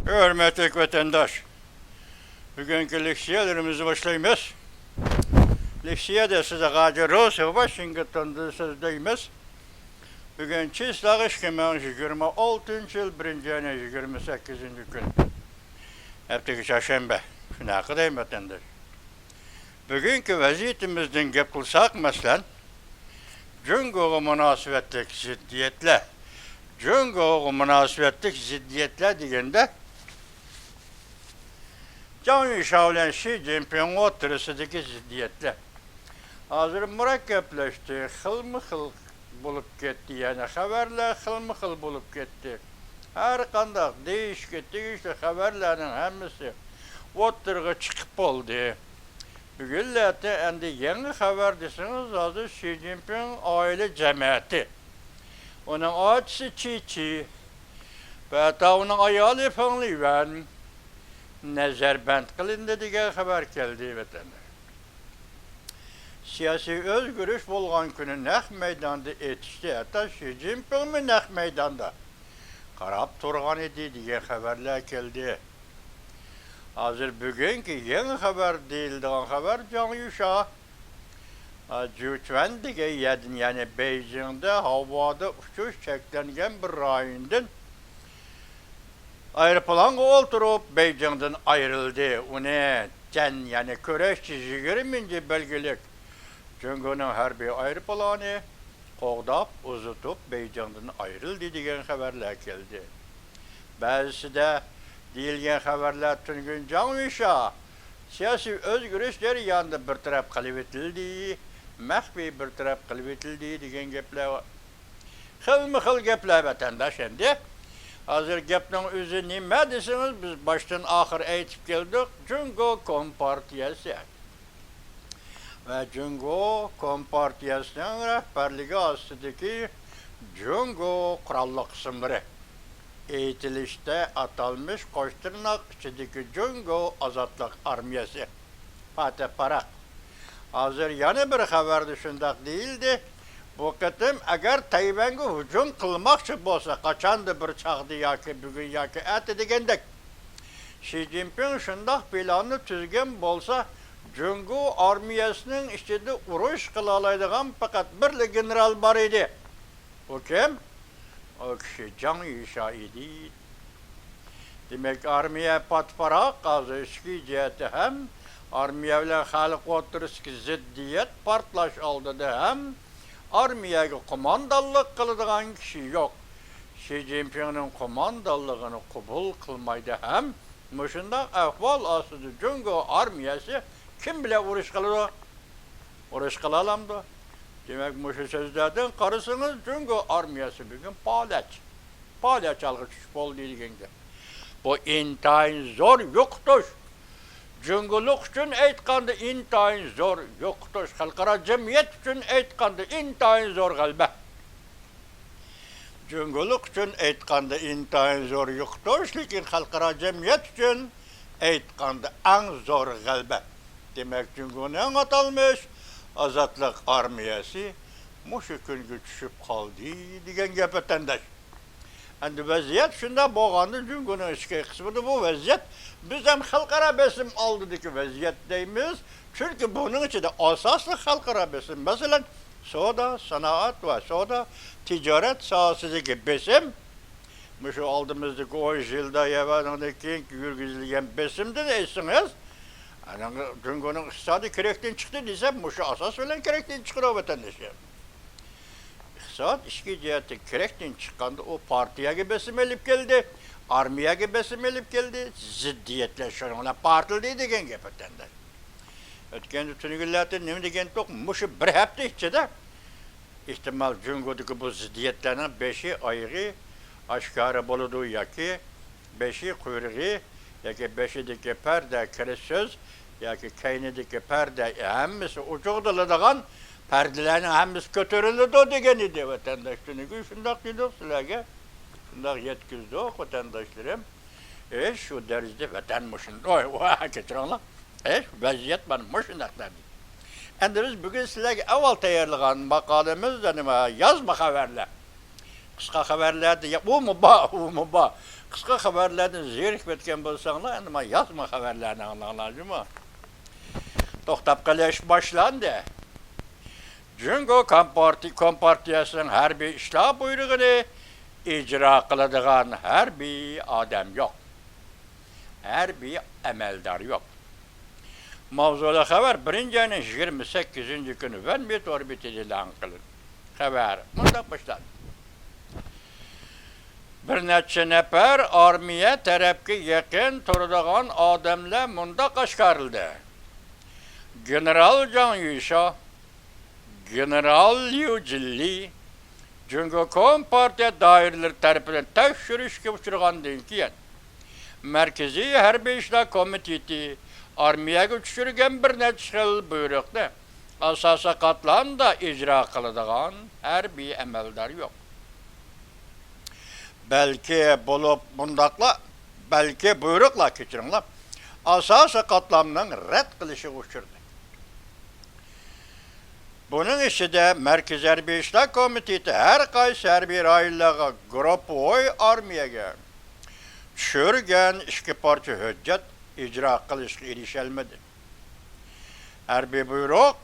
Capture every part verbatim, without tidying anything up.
ھۆرمەتلىك ۋەتەنداش، بۈگۈنكى لېكسىيەلىرىمىزنى باشلايمىز. لېكسىيەدە سىزگە ھازىر روسىيە ۋاشىنگتوندىن سۆزلەيمىز. بۈگۈن چىسلاغ ئىككى مىڭ يىگىرمە ئالتىنچى يىل بىرىنچى ئاينىڭ يىگىرمە سەككىزىنچى كۈنى. ھەپتىكى چارشەنبە. شۇنداق دەيمەن ۋەتەنداش. بۈگۈنكى ۋەزىيىتىمىزدىن گەپ قىلساق، مەسىلەن، جۇڭگوغا مۇناسىۋەتلىك زىددىيەتلەر. جۇڭگوغا مۇناسىۋەتلىك زىددىيەتلەر دېگەندە، جاڭ يۈشياۋ بىلەن شى جىنپىڭ ئوتتۇرىسىدىكى زىددىيەتلەر ھازىر مۇرەككەپلەشتى، خىلمۇ خىل بولۇپ كەتتى، يەنى خەۋەرلەر خىلمۇ خىل بولۇپ كەتتى. ھەر قانداق دېيىشكە تېگىشلىك خەۋەرلەرنىڭ ھەممىسى ئوتتۇرىغا چىقىپ بولدى. بۈگۈنلەردە ئەمدى يېڭى خەۋەر دېسىڭىز، ھازىر شى جىنپىڭ ئائىلە جەمەتى، ئۇنىڭ ئاچىسى چى چى، ۋە ھەتتا ئۇنىڭ ئايالى فېڭ لىۋەن نەزەربەند قىلىندى دېگەن خەۋەر كەلدى ۋەتەندە. سىياسىي ئۆزگىرىش بولغان كۈنى نەق مەيداندا ئېتىشتى، ھەتتا شى جىنپىڭمۇ نەق مەيداندا قاراپ تۇرغان ئىدى دېگەن خەۋەرلەر كەلدى. ھازىر بۈگۈنكى يېڭى خەۋەر دېيىلىدىغان خەۋەر جاڭ يۈشياۋ، ئا، جۇچۈەن دېگەن يەردىن، يەنى بېيجىڭدا ھاۋادا ئۇچۇش چەكلەنگەن بىر رايوندىن ئايروپىلانغا ئولتۇرۇپ، بېيجىڭدىن ئايرىلدى. ئۇنى جەن، يەنى كۈرەشچى يىگىرمىنچى بەلگىلىك جۇڭگونىڭ ھەربىي ئايروپىلانى قوغداپ، ئۇزىتىپ، بېيجىڭدىن ئايرىلدى دېگەن خەۋەرلەر كەلدى. بەزىسىدە دېيىلگەن خەۋەرلەر تۈنۈگۈن جاڭ يۈشياۋ سىياسىي ئۆزگىرىش جەريانىدا بىر تەرەپ قىلىۋېتىلدى، مەخپىي بىر تەرەپ قىلىۋېتىلدى دېگەن گەپلەر بار. خىلمۇ خىل گەپلەر ۋەتەنداش ئەمدى. ھازىر گەپنىڭ ئۆزى نېمە دېسىڭىز، بىز باشتىن ئاخىر ئېيتىپ كەلدۇق، جۇڭگو كومپارتىيەسى ۋە جۇڭگو كومپارتىيەسىنىڭ رەھبەرلىكى ئاستىدىكى جۇڭگو قوراللىق قىسىملىرى، ئېيتىلىشىچە ئاتالمىش قوش تىرناق ئىچىدىكى جۇڭگو ئازادلىق ئارمىيەسى، پاتەھ پاراق. ھازىر يەنە بىر خەۋەردە شۇنداق دېيىلدى، بۇ قېتىم ئەگەر تەيۋەنگە ھۇجۇم قىلماقچى بولسا، قاچاندا بىر چاغدا ياكى بۈگۈن ياكى ئەتە دېگەندەك، شى جىنپىڭ شۇنداق پىلاننى تۈزگەن بولسا، جۇڭگو ئارمىيەسىنىڭ ئىچىدە ئۇرۇش قىلالايدىغان پەقەت بىرلا گېنېرال بار ئىدى. ئۇ كىم؟ ئۇ كىشى جاڭ يۈشياۋ ئىدى. دېمەك، ئارمىيە پاتىپاراق، ھازىر ئىچكى جەھەتتە ھەم ئارمىيە بىلەن خەلق ئوتتۇرىسىدىكى زىددىيەت پارتلاش ئالدىدا ھەم ئارمىيەگە قوماندانلىق قىلىدىغان كىشى يوق. شى جىنپىڭنىڭ قوماندانلىقىنى قوبۇل قىلمايدۇ ھەم مۇشۇنداق ئەھۋال ئاستىدا جۇڭگو ئارمىيەسى كىم بىلەن ئۇرۇش قىلىدۇ؟ ئۇرۇش قىلالامدۇ؟ دېمەك، مۇشۇ سۆزلەردىن قارىسىڭىز، جۇڭگو ئارمىيەسى بۈگۈن پالەچ، پالەچ ھالغا چۈشۈپ بولدى دېگەن گەپ. بۇ ئىنتايىن زور يوقىتىش. جۇڭگولۇق ئۈچۈن ئېيتقاندا ئىنتايىن زور يوقىتىش، خەلقئارا جەمئىيەت ئۈچۈن ئېيتقاندا ئىنتايىن زور غەلىبە. جۇڭگولۇق ئۈچۈن ئېيتقاندا ئىنتايىن زور يوقىتىش، لېكىن خەلقئارا جەمئىيەت ئۈچۈن ئېيتقاندا ئەڭ زور غەلىبە. دېمەك، جۇڭگونىڭ ئاتالمىش ئازادلىق ئارمىيەسى مۇشۇ كۈنگە چۈشۈپ قالدى دېگەن گەپ، ۋەتەنداش. ئەمدى ۋەزىيەت شۇنداق بولغاندا، جۇڭگونىڭ ئىچكى قىسمىدا بۇ ۋەزىيەت، بىز ھەم خەلقئارا بېسىم ئالدىدىكى ۋەزىيەت دەيمىز. چۈنكى بۇنىڭ ئىچىدە ئاساسلىق خەلقئارا بېسىم، مەسىلەن، سودا، سانائەت ۋە سودا، تىجارەت ساھەسىدىكى بېسىم، مۇشۇ ئالدىمىزدىكى ئون يىلدا يا ئۇنىڭدىن كېيىنكى يۈرگۈزۈلگەن بېسىمدىن ئېيتسىڭىز، ئەنە، جۇڭگونىڭ ئىقتىسادى كېرەكتىن چىقتى دېسە، مۇشۇ ئاساس بىلەن كېرەكتىن چىقىدۇ، ۋەتەنداشلار. ئىقتىساد ئىچكى جەھەتتىن كېرەكتىن چىققاندا، ئۇ پارتىيەگە بېسىم ئېلىپ كەلدى، ئارمىيەگە بېسىم ئېلىپ كەلدى، زىددىيەتلەر شۇنىڭ بىلەن پارتلىدى دېگەن گەپ، ۋەتەنداش. ئۆتكەندە تۈنۈگۈنلەردە نېمە دېگەنتۇق؟ مۇشۇ بىر ھەپتە ئىچىدە ئېھتىمال جۇڭگودىكى بۇ زىددىيەتلەرنىڭ بېشى، ئايىغى ئاشكارا بولىدۇ ياكى بېشى، قۇيرۇقى ياكى بېشىدىكى پەردە، كىرىش سۆز ياكى كەينىدىكى پەردە، ھەممىسى ئوچۇقلىنىدىغان پەردىلەرنىڭ ھەممىسى كۆتۈرۈلىدۇ دېگەن ئىدى ۋەتەنداش. تۈنۈگۈن شۇنداق دېدۇق سىلەرگە، شۇنداق يەتكۈزدۇق ۋەتەنداشلىرىم. ئى، شۇ دەرىجىدە ۋەتەن مۇشۇنداق، ۋاي، ۋاي، كەچۈرۈڭلار. ئى، ۋەزىيەت مانا مۇشۇنداق دەردى. ئەمدى بىز بۈگۈن سىلەرگە ئەۋۋال تەييارلىغان ماقالىمىز، يەنى يازما خەۋەرلەر. قىسقا خەۋەرلەردە يا ئۇمۇ بار، ئۇمۇ بار. قىسقا خەۋەرلەردىن زېرىكىپ كەتكەن بولساڭلار، ئەمدى مانا يازما خەۋەرلەرنى ئاڭلاڭلار جۇمۇ. توختاپ قېلىش باشلاندى. جۇڭگو كومپارتىي-، كومپارتىيەسىنىڭ ھەربىي ئىشلار بۇيرۇقىنى ئىجرا قىلىدىغان ھەربىي ئادەم يوق. ھەربىي ئەمەلدار يوق. ماۋزۇلۇق خەۋەر بىرىنچى ئاينىڭ يىگىرمە سەككىزىنچى كۈنى ۋەنمى تور بېتىدە ئېلان قىلىندى. خەۋەر مۇنداق باشلاندى. بىر نەچچە نەپەر ئارمىيە تەرەپكە يېقىن تۇرىدىغان ئادەملەر مۇنداق ئاشكارىلىدى: گېنېرال جاڭ يۈشا، گېنېرال ليۇ جىنلى جۇڭگو كومپارتىيە دائىرىلىرى تەرىپىدىن تەكشۈرۈشكە ئۇچرىغاندىن كېيىن، مەركىزىي ھەربىي ئىشلار كومىتېتى ئارمىيەگە چۈشۈرگەن بىر نەچچە خىل بۇيرۇقنى ئاساسىي قاتلامدا ئىجرا قىلىدىغان ھەربىي ئەمەلدار يوق. بەلكى بولۇپ مۇنداقلا، بەلكى بۇيرۇقلار، كەچۈرۈڭلار، ئاساسىي قاتلامنىڭ رەت قىلىشىغا ئۇچرىدى. بۇنىڭ ئىچىدە مەركىزىي ھەربىي ئىشلار كومىتېتى ھەر قايسى ھەربىي رايونلارغا گۇرۇپپىۋوي ئارمىيەگە چۈشۈرگەن ئىككى پارچە ھۆججەت ئىجرا قىلىشقا ئېرىشەلمىدى. ھەربىي بۇيرۇق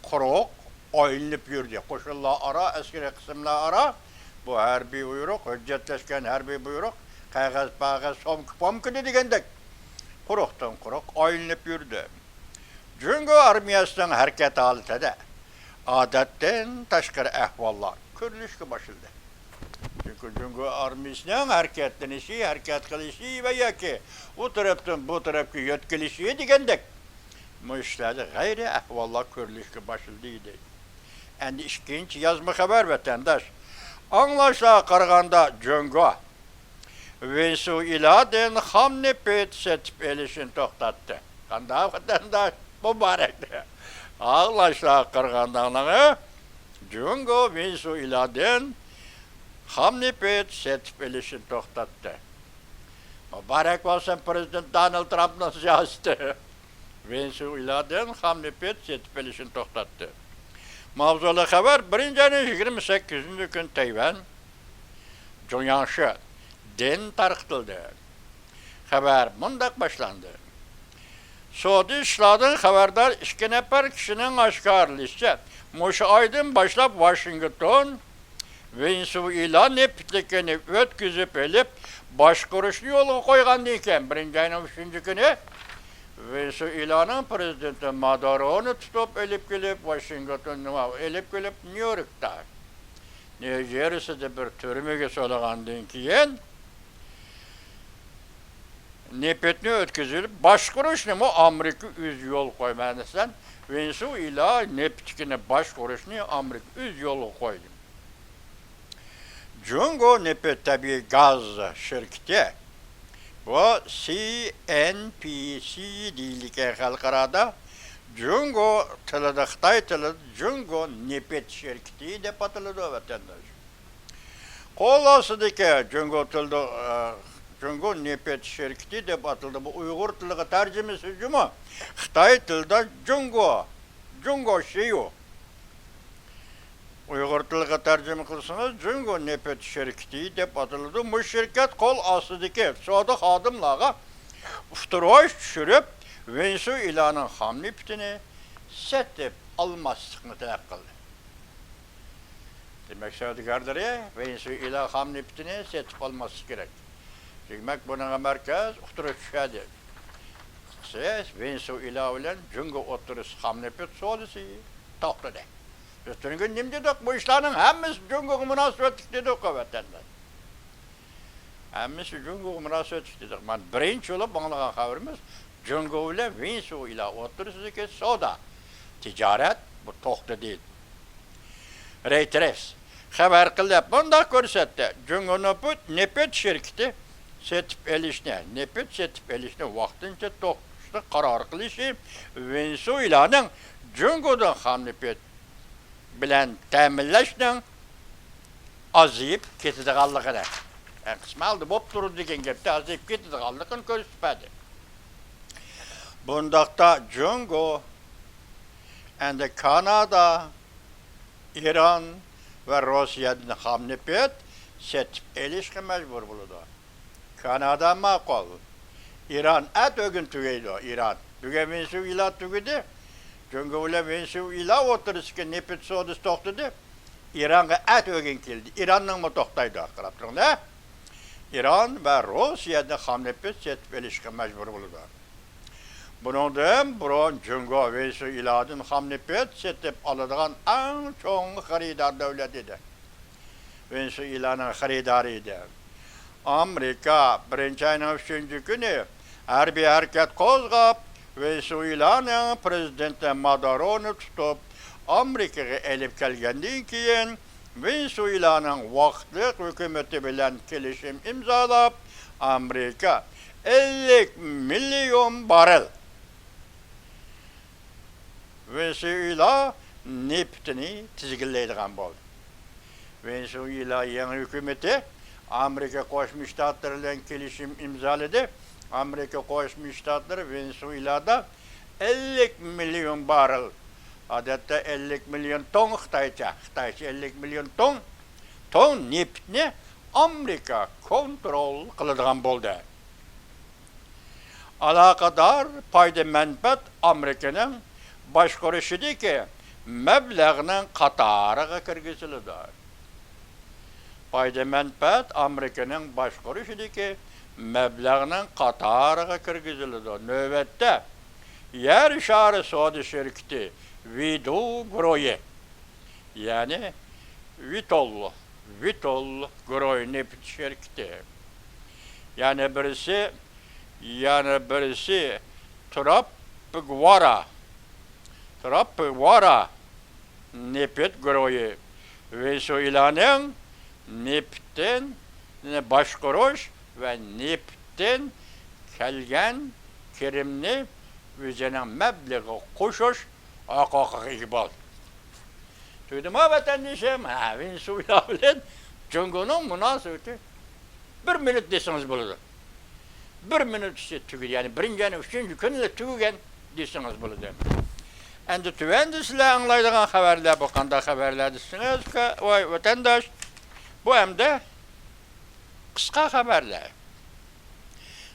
قۇرۇق ئايلىنىپ يۈردى. قوشۇنلار ئارا، ئەسكىرىي قىسىملار ئارا بۇ ھەربىي بۇيرۇق، ھۆججەتلەشكەن ھەربىي بۇيرۇق، قەغەز-پەغەز، سومكا-پومكىنى دېگەندەك قۇرۇقتىن قۇرۇق ئايلىنىپ يۈردى. جۇڭگو ئارمىيەسىنىڭ ھەرىكەت ھالىتىدە ئادەتتىن تاشقىرى ئەھۋاللار كۆرۈلۈشكە باشلىدى. چۈنكى جۇڭگو ئارمىيىسىنىڭ ھەرىكەتلىنىشى، ھەرىكەت قىلىشى ۋە ياكى ئۇ تەرەپتىن بۇ تەرەپكە يۆتكىلىشى دېگەندەك مۇشۇ ئىشلاردا غەيرىي ئەھۋاللار كۆرۈلۈشكە باشلىدى دەيدۇ. ئەمدى ئىككىنچى يازما خەۋەر، ۋەتەنداش. ئاڭلاشلارغا قارىغاندا، جۇڭگو ۋېنېسۇئېلادىن خام نېفىت سېتىپ ئېلىشنى توختاتتى. قانداق، ۋەتەنداش؟ مۇبارەك! ئاڭلاشلارغا قارىغاندا، ئاڭلاڭ، جۇڭگو ۋېنېسۇئېلادىن خام نېفىت سېتىپ ئېلىشنى توختاتتى. مۇبارەك بولسۇن پىرېزىدېنت دونالد ترامپنىڭ سىياسىتى. ۋېنېسۇئېلادىن خام نېفىت سېتىپ ئېلىشنى توختاتتى. ماۋزۇلۇق خەۋەر، بىرىنچى ئاينىڭ يىگىرمە سەككىزىنچى كۈنى تەيۋەن جۇڭياڭشى دىن تارقىتىلدى. خەۋەر مۇنداق باشلاندى. سودا ئىشلاردىن خەۋەردار ئىككى نەپەر كىشىنىڭ ئاشكارىلىشىچە، مۇشۇ ئايدىن باشلاپ ۋاشىنگتون ۋېنېسۇئېلا نېفىتلىكىنى ئۆتكۈزۈپ ئېلىپ، باشقۇرۇشنى يولغا قويغاندىن كېيىن، بىرىنچى ئاينىڭ ئۈچىنچى كۈنى ۋېنېسۇئېلانىڭ پىرېزىدېنتى مادۇرونى تۇتۇپ ئېلىپ كېلىپ، ۋاشىنگتون، ئېلىپ كېلىپ، نيۇ يوركتا، نيۇ جېرسىدە بىر تۈرمىگە سولىغاندىن كېيىن، نېفىتنى ئۆتكۈزۈپ باشقۇرۇشنىمۇ ئامېرىكا ئۆزى يولغا قويمىدى. مەسىلەن، ۋېنېسۇئېلا نېفىتلىكىنى باشقۇرۇشنى ئامېرىكا ئۆزى يولغا قويدى. جۇڭگو نېفىت تەبىئىي گاز شىركىتى، بۇ سى ئېن پى سى دېيىلگەن خەلقئارادا، جۇڭگو تىلىدا، خىتاي تىلىدا جۇڭگو نېفىت شىركىتى دەپ ئاتىلىدۇ، ۋەتەنداش. قول ئاستىدىكى جۇڭگو تىلىدا، ئە، جۇڭگو نېفىت شىركىتى دەپ ئاتىلىدۇ. بۇ ئۇيغۇر تىلىغا تەرجىمىسى جۇمۇ. خىتاي تىلىدا جۇڭگو، جۇڭگو شىيۇ. ئۇيغۇر تىلىغا تەرجىمە قىلسىڭىز، جۇڭگو نېفىت شىركىتى دەپ ئاتىلىدۇ. بۇ شىركەت قول ئاستىدىكى سودا خادىملارغا ئۇتتۇرۇش چۈشۈرۈپ، ۋېنېسۇئېلانىڭ خام نېفىتىنى سېتىپ ئالماسلىقنى تەلەپ قىلدى. دېمەك، سودىگەرلىرى ۋېنېسۇئېلا خام نېفىتىنى سېتىپ ئالماسلىقى كېرەك. دېمەك، بۇنىڭغا مەركەز ئۇتتۇرۇش چۈشەردى. قىسقىسى، ۋېنېسۇئېلا بىلەن جۇڭگو ئوتتۇرىسى خام نېفىت سودىسى توختىدى. بىز تۈنۈگۈن نېمە دېدۇق؟ بۇ ئىشلارنىڭ ھەممىسى جۇڭگوغا مۇناسىۋەتلىك دېدۇق، ۋەتەنداش. ھەممىسى جۇڭگوغا مۇناسىۋەتلىك دېدۇق. مانا بىرىنچى بولۇپ ئاڭلىغان خەۋىرىمىز، جۇڭگو بىلەن ۋېنېسۇئېلا ئوتتۇرىسىدىكى سودا، تىجارەت بۇ توختىدى. رېيتېرس خەۋەر قىلىپ مۇنداق كۆرسەتتى: جۇڭگو نېفىت، نېفىت شىركىتى سېتىپ ئېلىشنى، نېفىت سېتىپ ئېلىشنى ۋاقتىنچە توختىتىشنى قارار قىلىشى ۋېنېسۇئېلانىڭ جۇڭگودىن خام نېفىت بىلەن تەمىنلەشنىڭ ئازىيىپ كېتىدىغانلىقىنى، يەنى قىسمەن ئالدى بولۇپ تۇرىدۇ دېگەن گەپتە، ئازىيىپ كېتىدىغانلىقىنى كۆرسىتىپ بەردى. بۇنداقتا جۇڭگو ئەمدى كانادا، ئىران ۋە روسىيەدىن خام نېفىت سېتىپ ئېلىشقا مەجبۇر بولىدۇ. كانادا ماقۇل. ئىران ئەتىگۈن تۈگەيدۇ، ئىران. بۈگۈن ۋېنېسۇېلا تۈگىدى. جۇڭگو بىلەن ۋېنېسۇېلا ئوتتۇرىسىدىكى نېفىت سودىسى توختىدى. ئىرانغا ئەتىگۈن كېلىدۇ. ئىراننىڭمۇ توختايدۇ، قاراپ تۇرۇڭلار. ئىران ۋە روسىيەدىن خام نېفىت سېتىپ ئېلىشقا مەجبۇر بولىدۇ. بۇنىڭدىن بۇرۇن جۇڭگو ۋېنېسۇېلادىن خام نېفىت سېتىپ ئالىدىغان ئەڭ چوڭ خېرىدار دۆلەت ئىدى. ۋېنېسۇېلانىڭ خېرىدارى ئىدى. ئامېرىكا بىرىنچى ئاينىڭ ئۈچىنچى كۈنى ھەربىي ھەرىكەت قوزغاپ، ۋېنېسۇېلانىڭ پىرېزىدېنتى مادۇرونى تۇتۇپ، ئامېرىكىغا ئېلىپ كەلگەندىن كېيىن، ۋېنېسۇېلانىڭ ۋاقىتلىق ھۆكۈمىتى بىلەن كېلىشىم ئىمزالاپ، ئامېرىكا ئەللىك مىليون باررېل ۋېنېسۇېلا نېفىتىنى تىزگىنلەيدىغان بولدى. ۋېنېسۇېلا يېڭى ھۆكۈمىتى ئامېرىكا قوشما شتاتلىرى بىلەن كېلىشىم ئىمزالىدى. ئامېرىكا قوشما شتاتلىرى ۋېنېسۇېلادا ئەللىك مىليون باررېل، ئادەتتە ئەللىك مىليون توڭ خىتايچە، خىتايچە ئەللىك مىليون توڭ، توڭ نېفىتنى ئامېرىكا كونترول قىلىدىغان بولدى. ئالاقىدار پايدا مەنپەئەت ئامېرىكىنىڭ باشقۇرۇشىدىكى مەبلەغنىڭ قاتارىغا كىرگۈزۈلىدۇ. پايدا مەنپەئەت ئامېرىكىنىڭ باشقۇرۇشىدىكى مەبلەغنىڭ قاتارىغا كىرگۈزۈلىدۇ. نۆۋەتتە، يەر شارى سودا شىركىتى ۋىدۇ گۇرۇھى، يەنى ۋىتول، ۋىتول گۇرۇھى نېفىت شىركىتى. يەنە بىرسى، يەنە بىرسى تراپگۋارا، تراپگۋارا نېفىت گۇرۇھى ۋېنېسۇېلانىڭ نېفىتتىن باشقۇرۇش ۋە نېفىتتىن كەلگەن كىرىمنى ئۆزىنىڭ مەبلىغىگە قوشۇش ھوقۇقىغا ئىگە بولدى. تۈگىدىما، ۋەتەندىشىم؟ ھە، ۋېنېسۇېلا بىلەن جۇڭگونىڭ مۇناسىۋىتى بىر مىنۇت دېسىڭىز بولىدۇ. بىر مىنۇت ئىچىدە تۈگىدى، يەنى بىرىنچى ئاينىڭ ئۈچىنچى كۈنىلا تۈگىگەن دېسىڭىز بولىدۇ. ئەمدى تۆۋەندە سىلەر ئاڭلايدىغان خەۋەرلەر، بۇ قانداق خەۋەرلەر دېسىڭىز، ۋاي ۋەتەنداش، بۇ ئەمدى قىسقا خەۋەرلەر.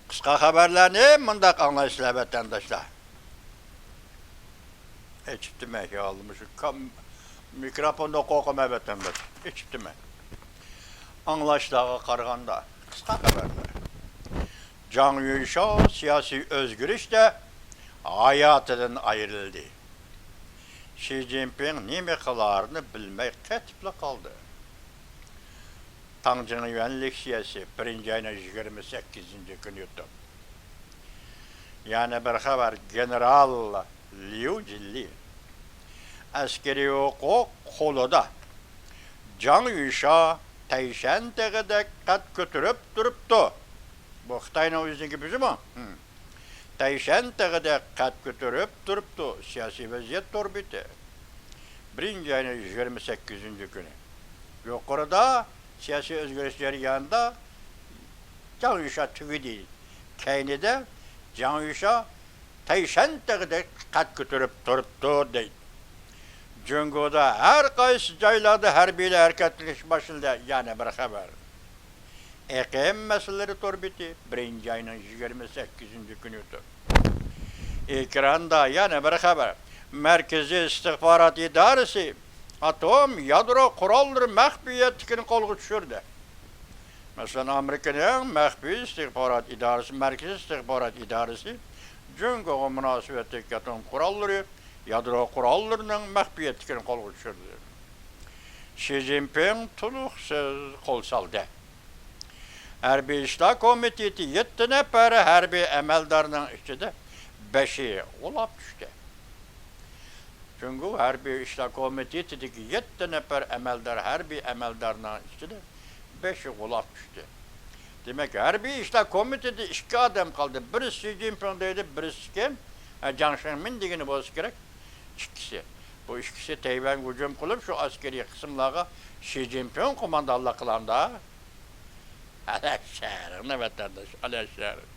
قىسقا خەۋەرلەرنى مۇنداق ئاڭلايسىلەر، ۋەتەنداشلار. ئېچىپتىمەن خىيالىمنى، شۇ كام-، مىكروفوندا قوقۇمەن، ۋەتەنداش. ئېچىپتىمەن. ئاڭلاشلارغا قارىغاندا، قىسقا خەۋەرلەر. جاڭ يۈنشاۋ سىياسىي ئۆزگىرىشتە ھاياتىدىن ئايرىلدى. شى جىنپىڭ نېمە قىلارىنى بىلمەي قېتىپلا قالدى. تاڭ جىڭيۈەن لېكسىيەسى بىرىنچى ئاينىڭ يىگىرمە سەككىزىنچى كۈنى يوتۇپ. يەنە بىر خەۋەر، گېنېرال ليۇ جىنلى ئەسكىرىي ھوقۇق قولىدا جاڭ يۈشا تەيشەن تېغىدەك قەد كۆتۈرۈپ تۇرۇپتۇ. بۇ خىتاينىڭ ئۆزىنىڭ گېپى جۇمۇ. ھىم. تەيشەن تېغىدەك قەد كۆتۈرۈپ تۇرۇپتۇ، سىياسىي ۋەزىيەت تور بېتى. بىرىنچى ئاينىڭ يىگىرمە سەككىزىنچى كۈنى. يۇقىرىدا سىياسىي ئۆزگىرىش جەريانىدا جاڭ يۈشا تۈگىدى. كەينىدە جاڭ يۈشا تەيشەن تېغىدەك قەد كۆتۈرۈپ تۇرۇپتۇ، دەيدۇ. جۇڭگودا ھەر قايسى جايلاردا ھەربىيلەر ھەرىكەتلىنىش باشلىدى، يەنە بىر خەۋەر. ئېقىم مەسىلىلىرى تور بېتى، بىرىنچى ئاينىڭ يىگىرمە سەككىزىنچى كۈنى ئۆتۈپ. ئېكراندا يەنە بىر خەۋەر. مەركىزىي ئىستىخبارات ئىدارىسى ئاتوم يادرو قوراللىرى مەخپىيەتلىكىنى قولغا چۈشۈردى. مەسىلەن، ئامېرىكىنىڭ مەخپىي ئىستىخبارات ئىدارىسى، مەركىزىي ئىستىخبارات ئىدارىسى جۇڭگوغا مۇناسىۋەتلىك ئاتوم قوراللىرى، يادرو قوراللىرىنىڭ مەخپىيەتلىكىنى قولغا چۈشۈردى. شى جىنپىڭ تولۇقسىز قول سالدى. ھەربىي ئىشلار كومىتېتى يەتتە نەپەر ھەربىي ئەمەلدارنىڭ ئىچىدە بەشى غۇلاپ چۈشتى. جۇڭگو ھەربىي ئىشلار كومىتېتىدىكى يەتتە نەپەر ئەمەلدار، ھەربىي ئەمەلدارنىڭ ئىچىدە بەشى غۇلاپ چۈشتى. دېمەك، ھەربىي ئىشلار كومىتېتىدا ئىككى ئادەم قالدى. بىرسى شى جىنپىڭ دەيدۇ، بىرسى كىم؟ ھە، جاڭ شېڭمىن دېگىنى بولسا كېرەك. ئىككىسى. بۇ ئىككىسى تەيۋەنگە ھۇجۇم قىلىپ، شۇ ئەسكىرىي قىسىملارغا شى جىنپىڭ قوماندانلىق قىلامدا. ئەلەشەرىڭنى ۋەتەنداش، ئەلەشەرىڭ.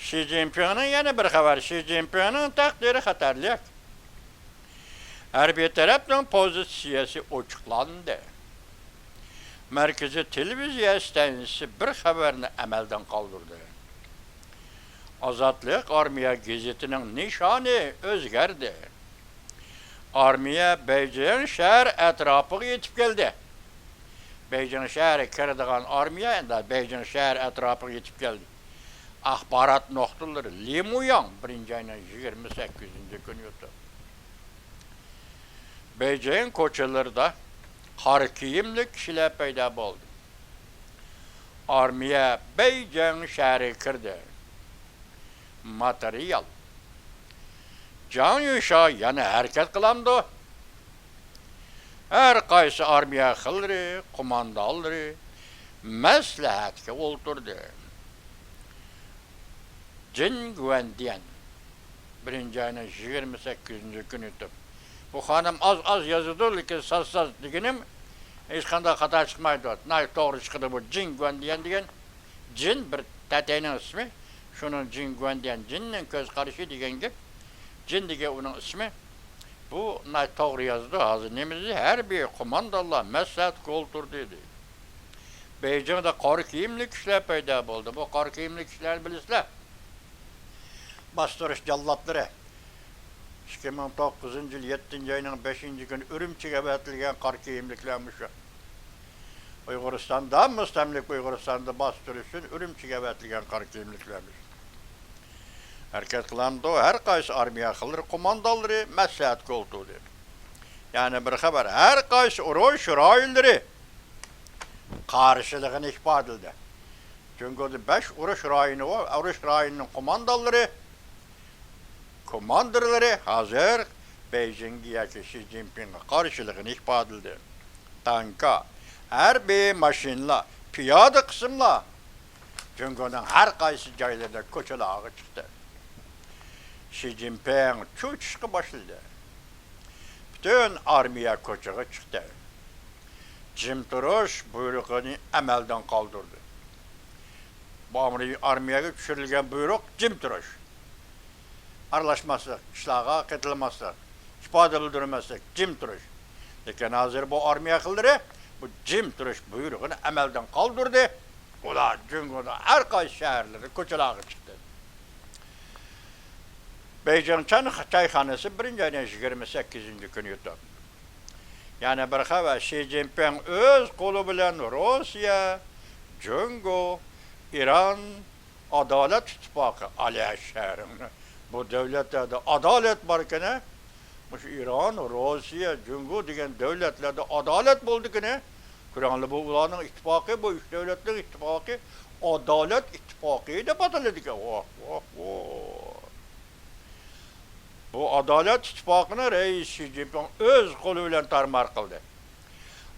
شى جىنپىڭنىڭ يەنە بىر خەۋەر، شى جىنپىڭنىڭ تەقدىرى خەتەرلىك. ھەربىي تەرەپنىڭ پوزىتسىيەسى ئوچۇقلاندى. مەركىزىي تېلېۋىزىيە ئىستانسىسى بىر خەۋەرنى ئەمەلدىن قالدۇردى. ئازادلىق ئارمىيە گېزىتىنىڭ نىشانى ئۆزگەردى. ئارمىيە بېيجىڭ شەھەر ئەتراپىغا يېتىپ كەلدى. بېيجىڭ شەھەرگە كىرىدىغان ئارمىيە ئەمدى بېيجىڭ شەھەر ئەتراپىغا يېتىپ كەلدى. ئاخبارات نۇقتىلىرى، لى مۇياڭ، بىرىنچى ئاينىڭ يىگىرمە سەككىزىنچى كۈنى يۇتۇپ. بېيجىڭ كوچىلىرىدا قارا كىيىملىك كىشىلەر پەيدا بولدى. ئارمىيە بېيجىڭ شەھىرىگە كىردى. ماتېرىيال. جاڭ يۈشا يەنە ھەرىكەت قىلامدۇ؟ ھەر قايسى ئارمىيە خىللىرى، قوماندانلىرى مەسلىھەتكە ئولتۇردى. جىن گۇەندىيەن، بىرىنچى ئاينىڭ يىگىرمە سەككىزىنچى كۈنى يۇتۇپ. بۇ خانىم ئاز-ئاز يازىدۇ، لېكىن ساز-ساز دېگىنىم ھېچقانداق خاتا چىقمايدۇ. ناھايىتى توغرا چىقىدۇ بۇ جىن گۇەندىيەن دېگەن. جىن بىر تەتەينىڭ ئىسمى. شۇنىڭ جىن گۇەندىيەن، جىننىڭ كۆز قارىشى دېگەن گەپ. جىن دېگەن ئۇنىڭ ئىسمى. بۇ ناھايىتى توغرا يازىدۇ. ھازىر نېمە دېدى؟ ھەربىي قوماندانلار مەسلىھەتكە ئولتۇردى دېدى. بېيجىڭدا قارا كىيىملىك كىشىلەر پەيدا بولدى. بۇ قارا كىيىملىك كىشىلەرنى بىلىسىلەر. باستۇرۇش جاللاتلىرى. ئىككى مىڭ توققۇزىنچى يىل يەتتىنچى ئاينىڭ بەشىنچى كۈنى ئۈرۈمچىگە ئەۋەتىلگەن قارا كىيىملىكلەر مۇشۇ. ئۇيغۇرىستاندا، مۇستەملىكە ئۇيغۇرىستاندا باستۇرۇش ئۈچۈن ئۈرۈمچىگە ئەۋەتىلگەن قارا كىيىملىكلەر مۇشۇ. ھەرىكەت قىلامدۇ، ھەر قايسى ئارمىيە خىللىرى قوماندانلىرى مەسلىھەتكە ئولتۇردى. يەنە بىر خەۋەر، ھەر قايسى ئۇرۇش رايونلىرى قارشىلىقىنى ئىپادىلىدى. جۇڭگودا بەش ئۇرۇش رايونى بار، ئۇرۇش رايونىنىڭ قوماندانلىرى، كوماندىرلىرى ھازىر بېيجىڭگە ياكى شى جىنپىڭغا قارشىلىقىنى ئىپادىلىدى. تانكا، ھەربىي ماشىنىلار، پىيادە قىسىملار جۇڭگونىڭ ھەر قايسى جايلىرىدا كوچىلارغا چىقتى. شى جىنپىڭ چۆچۈشكە باشلىدى. پۈتۈن ئارمىيە كوچىغا چىقتى. جىم تۇرۇش بۇيرۇقىنى ئەمەلدىن قالدۇردى. بۇ ئامرى-، ئارمىيەگە چۈشۈرۈلگەن بۇيرۇق جىم تۇرۇش. ئارىلاشماسلىق، ئىشلارغا قېتىلماسلىق، ئىپادە بىلدۈرمەسلىك، جىم تۇرۇش. لېكىن ھازىر بۇ ئارمىيە خىللىرى بۇ جىم تۇرۇش بۇيرۇقىنى ئەمەلدىن قالدۇردى. ئۇلار جۇڭگونىڭ ھەر قايسى شەھەرلىرى كوچىلارغا چىقتى. بېيجىڭ چاي-، چايخانىسى بىرىنچى ئاينىڭ يىگىرمە سەككىزىنچى كۈنى يۇتۇپ. يەنە بىر خەۋەر، شى جىنپىڭ ئۆز قولى بىلەن روسىيە، جۇڭگو، ئىران ئادالەت ئىتتىپاقى، ئالىيە شەھىرىڭنى، بۇ دۆلەتلەردە ئادالەت باركىنى، مۇشۇ ئىران، روسىيە، جۇڭگو دېگەن دۆلەتلەردە ئادالەت بولىدىكىنى، كۆرەڭلار، بۇ ئۇلارنىڭ ئىتتىپاقى، بۇ ئۈچ دۆلەتنىڭ ئىتتىپاقى ئادالەت ئىتتىپاقى دەپ ئاتىلىدىكەن. ۋاھ، ۋاھ، ۋاھ. بۇ ئادالەت ئىتتىپاقىنى رەئىس شى جىنپىڭ ئۆز قولى بىلەن تارمار قىلدى.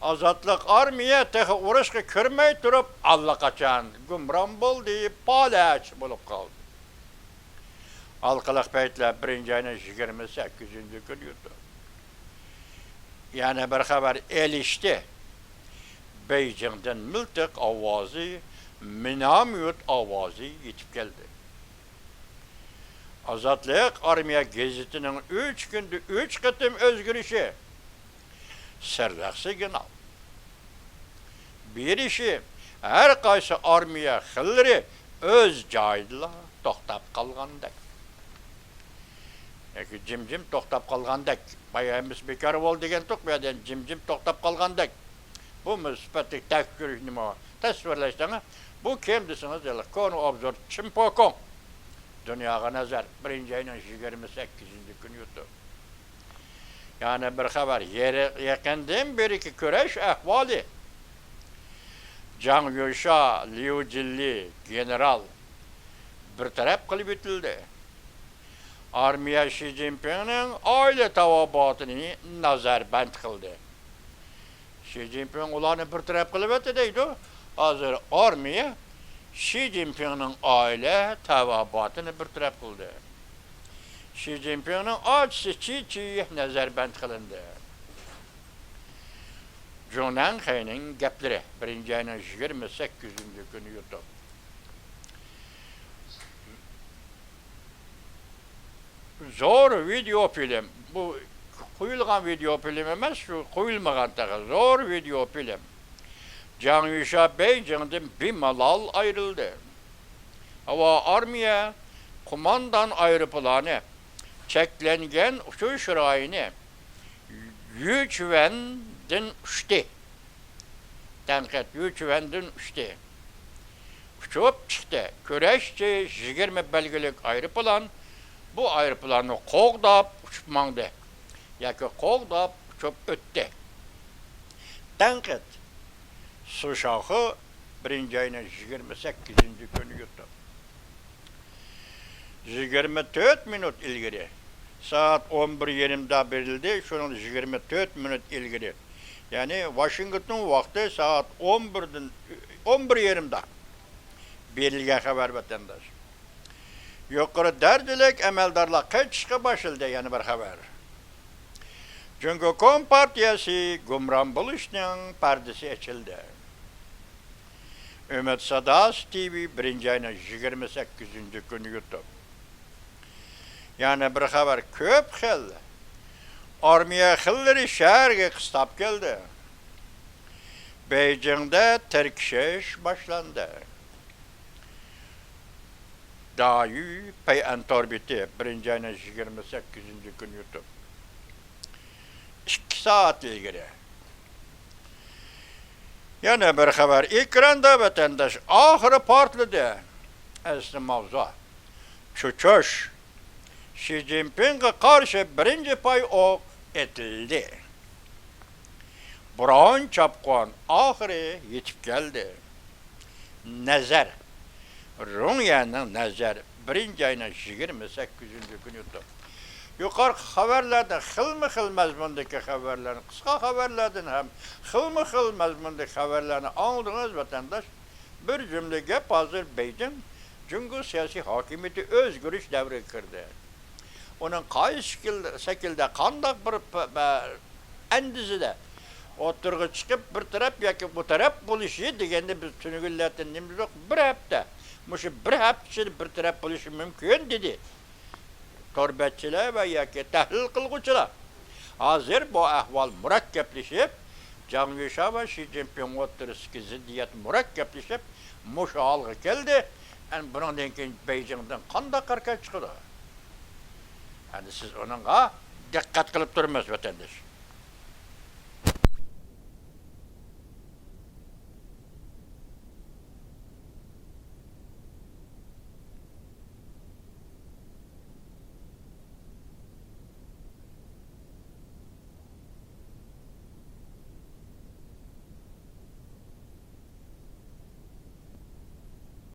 ئازادلىق ئارمىيە تېخى ئۇرۇشقا كىرمەي تۇرۇپ، ئاللىقاچان گۇمران بولدى، پالەچ بولۇپ قالدى. ھالقىلىق پەيتلەر بىرىنچى ئاينىڭ يىگىرمە سەككىزىنچى كۈنى يۇتۇپ. يەنە بىر خەۋەر ئېلىشتى. بېيجىڭدىن مىلتىق ئاۋازى، مىناميوت ئاۋازى يېتىپ كەلدى. ئازادلىق ئارمىيە گېزىتىنىڭ ئۈچ كۈندە ئۈچ قېتىم ئۆزگىرىشى، سىرلىق سىگنال بېرىشى، ھەر قايسى ئارمىيە خىللىرى ئۆز جايىدىلا توختاپ قالغاندەك. ياكى جىم-جىم توختاپ قالغاندەك. بايا ھەممىسى بىكار بولدى دېگەنتۇق، بۇ يەردە جىم-جىم توختاپ قالغاندەك. بۇ سۈپەتلىك تەكشۈرۈش نېمە؟ تەسۋىرلەشتىڭە. بۇ كىم دېسىڭىز، كونا ئوبزور چىمپوكوڭ. دۇنياغا نەزەر، بىرىنچى ئاينىڭ يىگىرمە سەككىزىنچى كۈنى يۇتۇپ. يەنە بىر خەۋەر، يېرى-، يېقىندىن بېرىكى كۈرەش ئەھۋالى. جاڭ يۈشا، ليۇ جىنلى گېنېرال بىر تەرەپ قىلىپ ئېتىلدى. ئارمىيە شى جىنپىڭنىڭ ئائىلە تاۋابىئاتىنى نەزەربەند قىلدى. شى جىنپىڭ ئۇلارنى بىر تەرەپ قىلىۋەتتى دەيدۇ. ھازىر ئارمىيە شى جىنپىڭنىڭ ئائىلە تاۋابىئاتىنى بىر تەرەپ قىلدى. شى جىنپىڭنىڭ ئاچىسى چى چى نەزەربەند قىلىندى. جۇڭ نەنخەينىڭ گەپلىرى، بىرىنچى ئاينىڭ يىگىرمە سەككىزىنچى كۈنى يۇتۇپ. زور ۋىدېئو فىلىم. بۇ قويۇلغان ۋىدېئو فىلىم ئەمەس، شۇ قويۇلمىغان تېخى. زور ۋىدېئو فىلىم. جاڭ يۈشا بېيجىڭدىن بىمالال ئايرىلدى. ھاۋا ئارمىيە قوماندان ئايروپىلانى چەكلەنگەن ئۇچۇش رايونى يۈچۈەندىن ئۇچتى. تەنقىد، يۈچۈەندىن ئۇچتى. ئۇچۇپ چىقتى. كۈرەشچى يىگىرمە بەلگىلىك ئايروپىلان بۇ ئايروپىلاننى قوغداپ ئۇچۇپ ماڭدى ياكى قوغداپ ئۇچۇپ ئۆتتى. تەنقىد. سۇ شاخې بىرىنچى ئاينىڭ يىگىرمە سەككىزىنچى كۈنى يۇتۇپ. يىگىرمە تۆت مىنۇت ئىلگىرى، سائەت ئون بىر يېرىمدا بېرىلدى، شۇنىڭ يىگىرمە تۆت مىنۇت ئىلگىرى، يەنى ۋاشىنگتون ۋاقتى سائەت ئون بىردىن، ئون بىر يېرىمدا بېرىلگەن خەۋەر، ۋەتەنداش. يۇقىرى دەرىجىلىك ئەمەلدارلار قېچىشقا باشلىدى، يەنە بىر خەۋەر. جۇڭگو كومپارتىيەسى گۇمران بولۇشنىڭ پەردىسى ئېچىلدى. ئۈمىد ساداسى تىۋى بىرىنچى ئاينىڭ يىگىرمە سەككىزىنچى كۈنى يۇتۇپ. يەنە بىر خەۋەر، كۆپ خىل ئارمىيە خىللىرى شەھەرگە قىستاپ كەلدى. بېيجىڭدە تىركىشىش باشلاندى. دايۈ پەيئەن تور بېتى بىرىنچى ئاينىڭ يىگىرمە سەككىزىنچى كۈنى يۇتۇپ. ئىككى سائەت ئىلگىرى. يەنە بىر خەۋەر ئېكراندا، ۋەتەنداش، ئاخىرى پارتلىدى. ئەسلى ماۋزۇ. چۈچۈش. شى جىنپىڭغا قارشى بىرىنچى پاي ئوق ئېتىلدى. بۇران چاپقۇن ئاخىرى يېتىپ كەلدى. نەزەر. رۇڭيەنىڭ نەزەر بىرىنچى ئاينىڭ يىگىرمە سەككىزىنچى كۈنى يۇتۇپ. يۇقىرىقى خەۋەرلەردىن خىلمۇ خىل مەزمۇندىكى خەۋەرلەرنى، قىسقا خەۋەرلەردىن ھەم خىلمۇ خىل مەزمۇندىكى خەۋەرلەرنى ئاڭلىدىڭىز، ۋەتەنداش. بىر جۈملە گەپ، ھازىر بېيجىڭ جۇڭگو سىياسىي ھاكىمىيىتى ئۆزگىرىش دەۋرىگە كىردى. ئۇنىڭ قايسى شەكىل-، شەكىلدە، قانداق بىر پ-، بە-، ئەندىزىدە ئوتتۇرىغا چىقىپ، بىر تەرەپ ياكى بۇ تەرەپ بولۇشى دېگەندە، بىز تۈنۈگۈنلەردىن نېمىمىز يوق، بىر ھەپتە، مۇشۇ بىر ھەپتە ئىچىدە بىر تەرەپ بولۇشى مۇمكىن، دېدى. تور بەتچىلەر ۋە ياكى تەھلىل قىلغۇچىلار، ھازىر بۇ ئەھۋال مۇرەككەپلىشىپ، جاڭ يۈشا ۋە شى جىنپىڭ ئوتتۇرىسىدىكى زىددىيەت مۇرەككەپلىشىپ، مۇشۇ ھالغا كەلدى. ئەمدى بۇنىڭدىن كېيىن بېيجىڭدىن قانداق ھەرىكەت چىقىدۇ؟ ئەمدى سىز ئۇنىڭغا دىققەت قىلىپ تۇرىمىز، ۋەتەنداش.